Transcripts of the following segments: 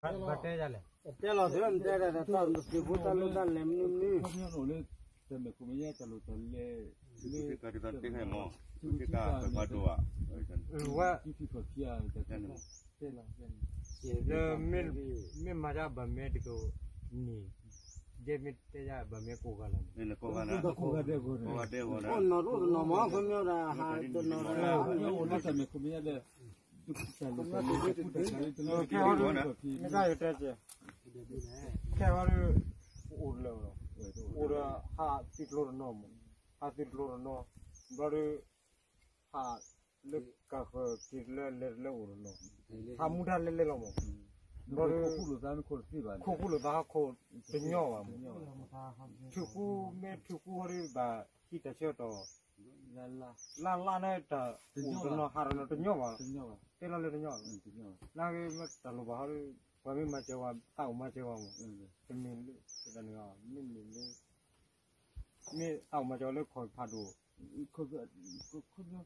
ဘၣ်တဲယၤလဲၣ်, တဲလီၤသ့ၣ်မတဲဒီး တၢ်သ့ၣ်ဖိတၢ်လိၣ်တၢ်လဲၤမနုၤမနုၤ, ခီပညီန့ၣ်အိၣ်လၢ တၢ်မဲာ်ခိၣ်မဲာ်ညါတၢ်လိၣ်တၢ်လဲၤ, လၢ ဝဲ မ့ၢ်မၤဒၣ်ဘၣ်မ့ၢ်တကနံၣ်, ယဲမ့ၢ်တဲယၤဘၣ်မ့ၢ်တကနံၣ်, ကိးဂၤလီၤ, နီၢ်တအိၣ်တနီၤမး ခီပညီဒီး ဟးတနီၤဒီး တၢ်မဲာ်ခိၣ်မဲာ်ညါဒီး မ့ၢ်တၢ်ယတဲကဲ, ခဲအံၤဒီး အိၣ်လၢ အိၣ်ဒီးဟးသုးကျိၤတနီၤမး, ဟးသုးကျိၤတနီၤ, ဘျီဒီး ဟးလၢကးဃၢၤက့ၤလၢလဲၤတလၢအိၣ်တနီၤ, ဟးမူဒါလဲၤလဲၤလီၤမး, ဘျီဒီး ခိၣ်လိာ်သးဟီၣ်ခိၣ်တညီဘၣ်မး, ထုးကူမ့ၢ်ထုးကူဟီဒီးဘၣ်ဟံးတၢ်ဆၢကတီၢ် လၢ်လၢ်န့ၣ်တၢ်အိၣ်တနီၤဟးတနီၤတညီဘၣ်, တဲလီၤလၢတညီ, လၢ်ဂ့ၤမ့ၢ်တၢ်လိၣ်ဘၣ်ဟီဒီး ပှၤမ့ၢ်မၤစၢၤဝဲ သးအိၣ်မၤစၢၤဝဲမး, တမ့ၢ်လၢ တၢ်န့ၣ် မ့မ့ၢ်လၢ မ့ၢ်သးအိၣ်မၤစၢၤဝဲလၢခီၣ်ဖးဒိၣ်, သး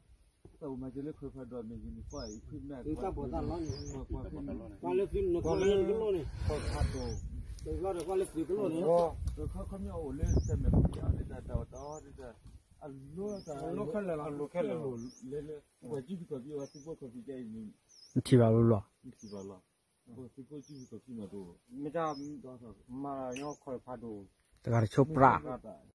အိၣ်မၤစၢၤလၢခီၣ်ဖးဒိၣ်မ့ၢ်ဂ့ၤန့ၣ် ကွၢ်အံၤဖုၣ်မ့ၢ် ကွၢ်လၢသုးနကလီန့ၣ် ခီၣ်ဖးဒိၣ်, ခီပညီအိၣ်လၢတၢ်မဲာ်ခိၣ်မဲာ်ညါန့ၣ် တၢ်တၢ်အီၣ်တၢ်အီဒ်တၢ် အလိၣ်တၢ်အလိၣ်ခဲလၢာ်လီၤ, အလိၣ်ခဲလၢာ်လီၤ, လဲၤလၢ ပှၤကံဖံးကီၢ်ဖံးအဝဲသုးဖိခီၣ်ဖံးကဲအံၤန့ၣ် ထံၣ်ဘၣ်လီၤ, ထံၣ်ဘၣ်လီၤ, ပှၤသုးဖိကံဖံးကီၢ်ဖံးမးတအိၣ်, မ့ၢ်တၢ်မၤညီခီၣ်ဖးဒိၣ်, တဂၤတဆိပြး